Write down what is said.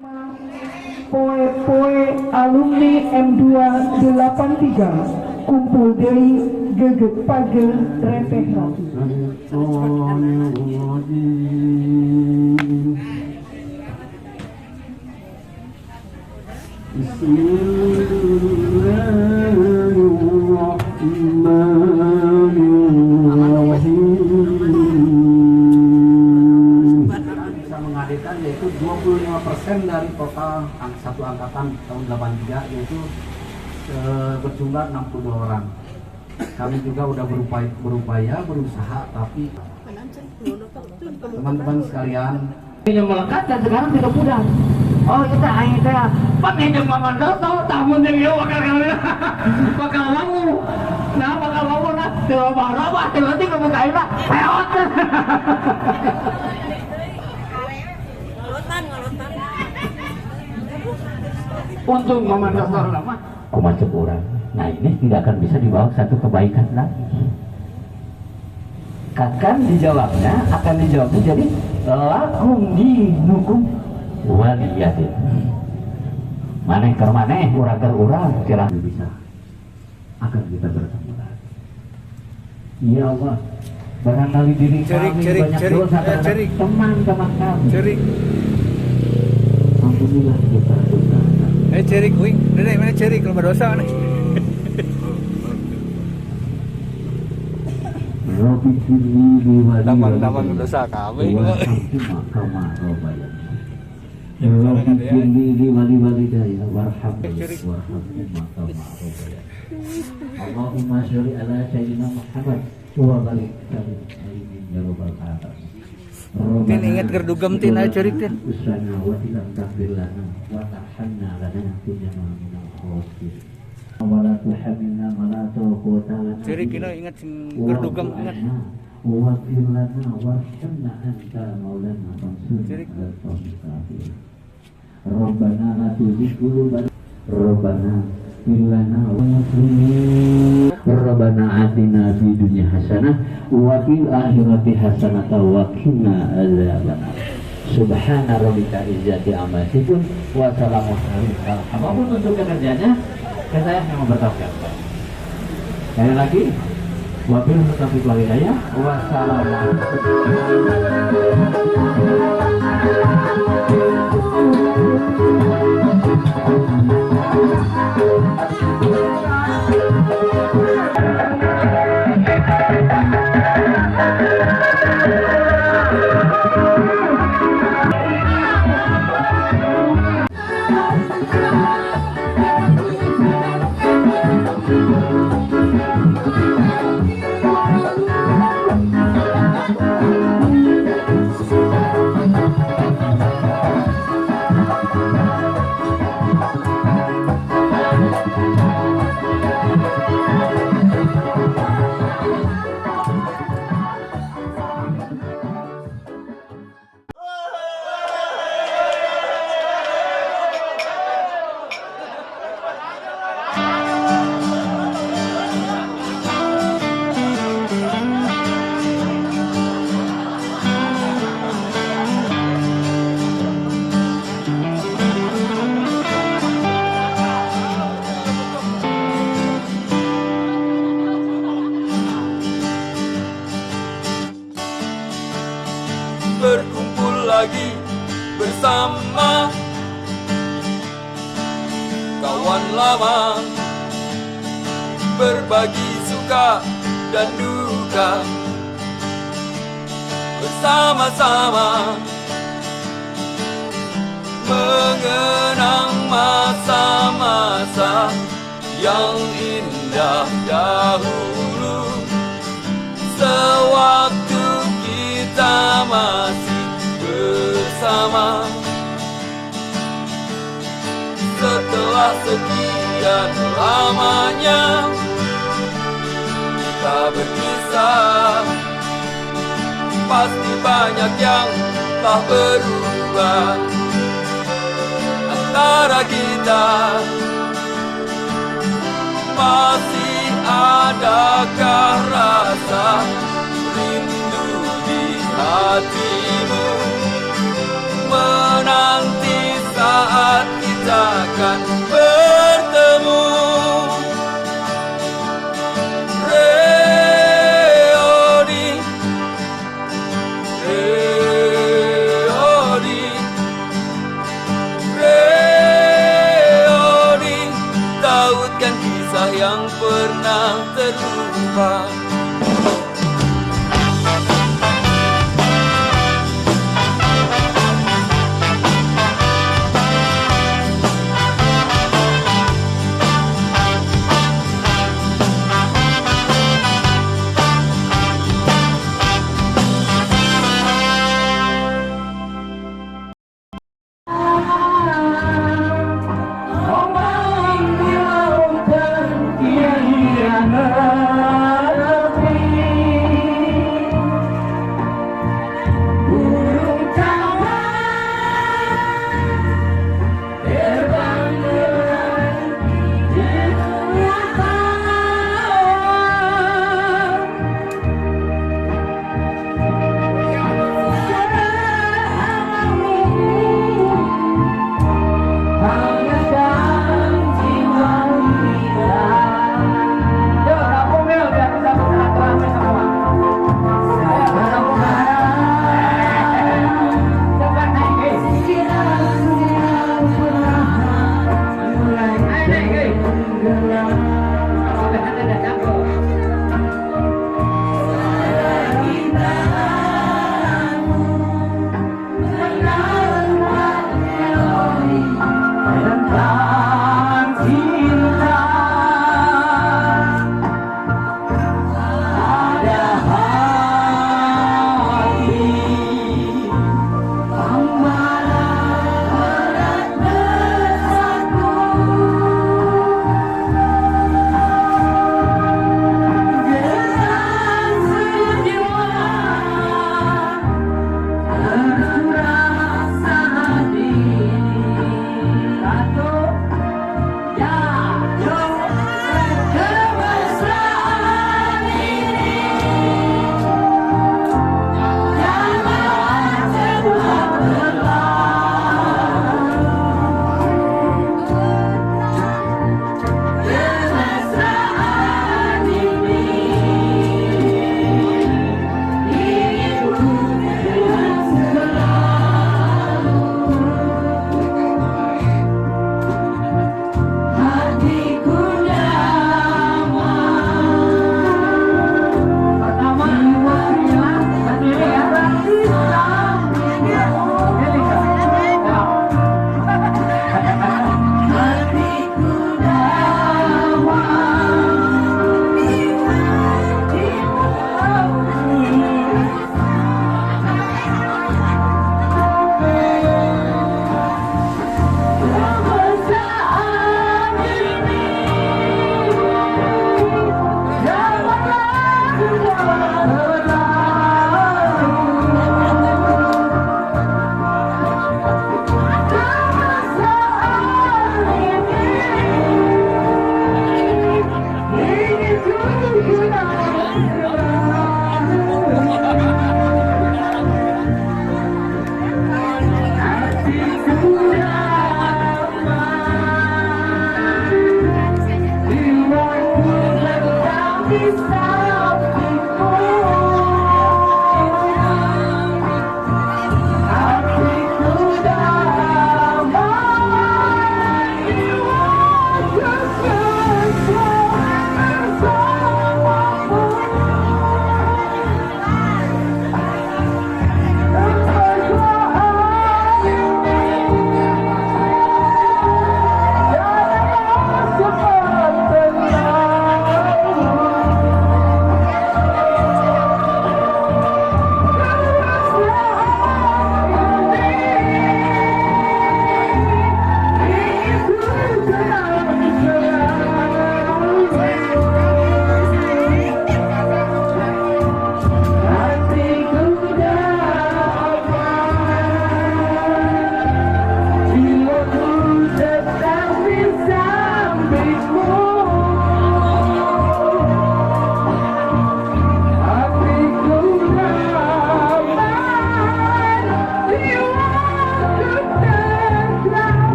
Poe-poe alumni M2 83 kumpul deui geget page repeh ratu. Bismillahirrahmanirrahim. Bisa menghadirkan yaitu 25% dari total satu angkatan tahun 83, yaitu berjumlah 62 orang. Kami juga udah berupaya berusaha, tapi teman-teman sekalian Ini melekat dan sekarang tidak pudar. Oh, kita aing teh pan jeung Maman Doto tamun jeung ieu bakal bakal mau. Nah, bakal mau nah teu robah teu leutik ngomong ka ayeuna peot. Ngolotan, ngolotan. Untung Maman Doto lama. Kumaha urang. Nah, ini tidak akan bisa dibawa satu kebaikan lagi. Akan dijawabnya, akan dijawabnya jadi lakum dinukum waliyadin. Maneh keur maneh, urang keur urang, kira bisa akan kita bertemu lagi. Ya Allah, barangkali diri Cerik, kami cerik, banyak cerik, dosa terhadap cerik. Teman-teman kami. Cerik. Ampunilah dosa-dosa kami. Eh, cerik wing. Nenek mana cerik kalau dosa mana? Rabbi firli wali Taman-taman dosa kabeh. Warhamhuma kama rabbayani. Rabbi firli wali walidayya warhamni warhamhuma kama rabbayani. Allahumma sholli ala sayyidina Muhammad wa barik sallim amin ya rabbal alamin. Tin, inget keur dugem, Tin, ayo cerik, Tin. Usana wa tilam taghfir lana wa tarhamna lanakunanna minal khasirin. Wa la tuhammilna ma la taqata lana Cerik bihi. ini inget sing keur dugem inget. واغفر لنا وارحمنا أنت مولانا فانصرنا Cerik. على القوم الكافرين. ربنا لا تزغ قلوبنا ربنا اغفر لنا والمسلمين ربنا آتنا في الدنيا حسنة وفي الآخرة حسنة وقنا عذاب النار. سبحان ربك العزة عما يصفون وسلام على المرسلين. Apapun untuk kinerjanya, saya yang memberitahukan. Sekali lagi, wabillahi taufiq wal hidayah. Wassalamualaikum. Berkumpul lagi bersama kawan lama, berbagi suka dan duka bersama-sama, mengenang masa-masa yang indah dahulu, sewaktu kita masih bersama. Setelah sekian lamanya kita berpisah, pasti banyak yang telah berubah antara kita. Masih adakah rasa rindu di hati?